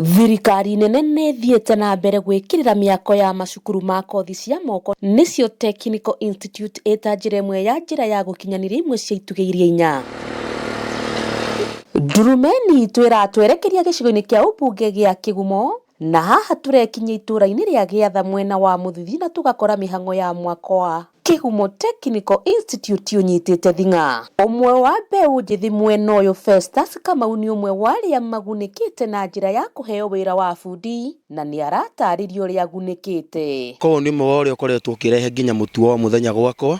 Thirikari nene nĩ ĩthiĩte na mbere gwĩkĩrĩra mĩako ya macukuru ma kothi cia moko nĩcio Technical Institute ĩta njĩra ĩmwe ya njĩra ya gũkinyanĩria imwe cia itugĩ iria inya. Ndurumeni itũ ĩratwerekeria gĩcigo-inĩ kĩa ũmbunge gĩa Kĩgumo na haha tũrekinyia itũra-inĩ rĩa Gĩatha mwena wa Mũthithi na tũgakora mĩhang'o ya mwako wa Kĩgumo Technical Institute ũnyitĩte thing'a. Ũmwe wa mbeũ njĩthĩ mwena ũyũ Festus Kamau nĩ ũmwe wa arĩa magunĩkĩte na njĩra ya kũheo wĩra wa bundi na nĩ aratarĩria ũrĩa agunĩkĩte. Koguo nĩ ũmwe wa ũrĩa ũkoretwo ũkĩrehe nginya mũtugo wa mũthenya gwakwa,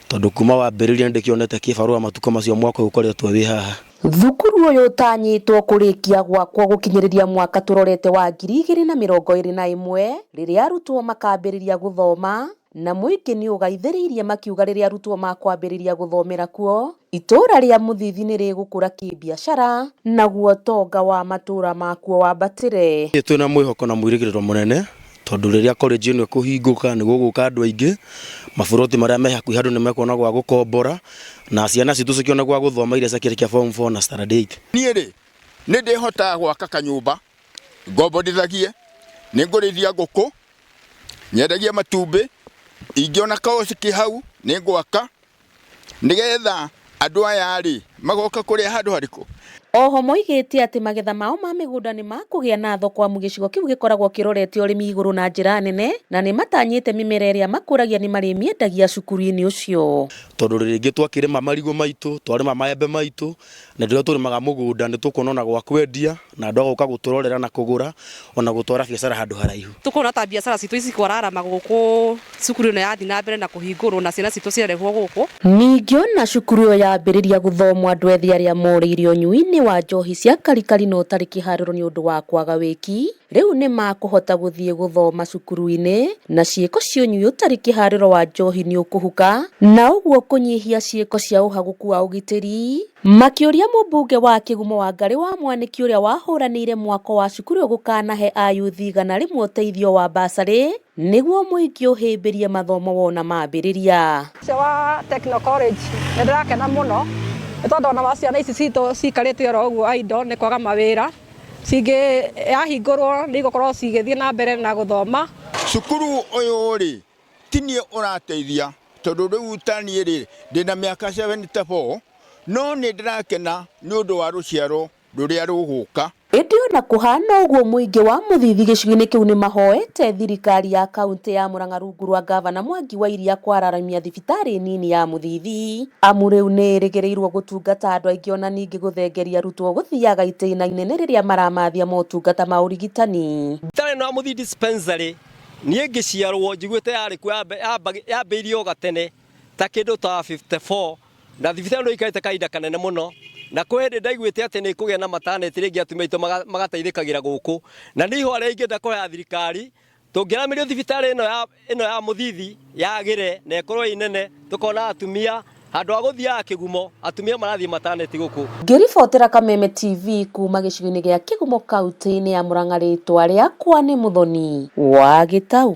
tondũ kuma wambĩrĩria nĩ ndĩkĩonete kĩbarũa matukũ macio mwaka ũyũ ũkoretwo wĩ haha. Thukuru ũyũ ũtanyĩtwo kũrĩkia gwakwo gũkinyĩrĩria mwaka tũrorete wa 2021 rĩrĩa arutwo makambĩrĩria gũthoma na mũingĩ nĩ ũgaithĩrĩirie makiuga rĩrĩa arutwo makwambĩrĩria gũthomera kuo itũra rĩa Mũthithi nĩ rĩgũkũra kĩbiacara naguo ũtonga wa matũra makuo wambatĩre. Twĩna mwĩhoko na mwĩrĩgĩrĩro mũnene tondũ rĩrĩa college ĩno ĩkũhingũka nĩ gũgũka andũ aingĩ, maburoti marĩa me hakuhĩ andũ nĩ mekuona gwa gũkombora na ciana citũ cikĩone gwa gũthoma iria ciakĩrĩkia form 4 na standard 8. Niĩ rĩ, nĩ ndĩhotaga gwaka kanyũmba ngombonithagie, nĩ ngũrĩithia ngũkũ, nyendagie matumbĩ, ingĩona kaũciki hau nĩ ngwaka nĩgetha andũ aya rĩ magoka kũrĩa handũ harĩkũ. Oho moigĩte atĩ magetha mao ma mĩgũnda nĩ makũgĩa na thoko amu gĩcigo kĩu gĩkoragwo kĩrorete ũrĩmi igũrũ na njĩra nene na nĩ matanyĩte mĩmera ĩrĩa makũragia nĩ marĩmĩendagia cukuru-inĩ ũcio. Tondũ rĩngĩ twakĩrĩma marigũ maitũ, twarĩma maembe maitũ, na rĩrĩa tũrĩmaga mũgũnda nĩ tũkuona ona gwa kwendia na andũ agoka gũtũrorera na kũgũra ona gũtwara biacara handũ haraihu. Tũkona ta biacara citũ cikwararama gũkũ cukuru ĩno yathiĩ na mbere na kũhingũrwo na ciana citũ ciarehwo gũkũ. Ningĩ ona cukuru ĩyo yambĩrĩria gũthomwo andũ ethĩ arĩa morĩire ũnyui-inĩ wa njohi cia karikari na ũtarĩ kĩharĩro nĩ ũndũ wa kwaga wĩki, rĩu nĩ makũhota gũthiĩ gũthoma cukuru-inĩ na ciĩko cia ũnyui ũtarĩ kĩharĩro wa njohi nĩ ũkũhuka na ũguo kũnyihia ciĩko cia ũhagũku wa ũgitĩri. Makĩũria mũmbunge wa Kĩgumo Wangarĩ wa Mwanĩki ũrĩa wahũranĩire mwako wa cukuru ĩyo gũkanahe ayuthi 100 ũteithio wa basarĩ nĩguo mũingĩ ũhĩmbĩrie mathomo wona mambĩrĩria. Ũcio wa Technical College nĩ ndĩrakena mũno nĩ tondũ ona wa ciana ici citũ cikarĩte oro ũguo idle nĩ kwaga mawĩra, cingĩ yahingũrwo nĩ igũkorwo cigĩthiĩ na mbere na gũthoma. Cukuru ũyũ rĩ ti niĩ ũrateithia tondũ rĩu ta niĩ rĩ ndĩna mĩaka 74 no nĩ ndĩrakena nĩ ũndũ wa rũciaro rũrĩa rũgũka. Ĩndĩ ona kũhana ũguo mũingĩ wa Mũthithi gĩcigo-inĩ kĩu nĩ mahoete thirikari ya kaunti ya Murang'a rungu rwa gavana Mwangi wa Iria kwararamia thibitarĩ nini ya Mũthithi amu rĩu nĩ ĩrĩgĩrĩirwo gũtungata andũ aingĩ ona ningĩ gũthengeria arutwo gũthiaga itĩna inene rĩrĩa maramathia motungata ma ũrigitani. Thibitarĩ ĩno ya Mũthithi dispensary niĩ ngĩciarwo njiguĩte yarĩ kuo yambĩrĩirio o gatene ta kĩndũ ta 54 na thibitarĩ ĩno ĩikarĩte kahinda kanene mũno na kwĩ hĩndĩ ndaiguĩte atĩ nĩ ĩkũgĩa na maternity rĩngĩ atumia aitũ magateithĩkagĩra gũkũ na nĩ ihoya rĩrĩa ingĩenda kũhoya thirikari tũngĩramĩrio thibitarĩ ĩno ya ĩno ya Mũthithi yagĩre na ĩkorwo ĩ nene tũkona atumia handũ ha gũthiaga Kĩgumo atumia marathiĩ maternity gũkũ. Ngĩribotera Kameme TV kuma gĩcigo-inĩ gĩa Kĩgumo kaunti-inĩ ya Murang'a rĩtwa rĩakwa nĩ Mũthoni wa Gĩtau.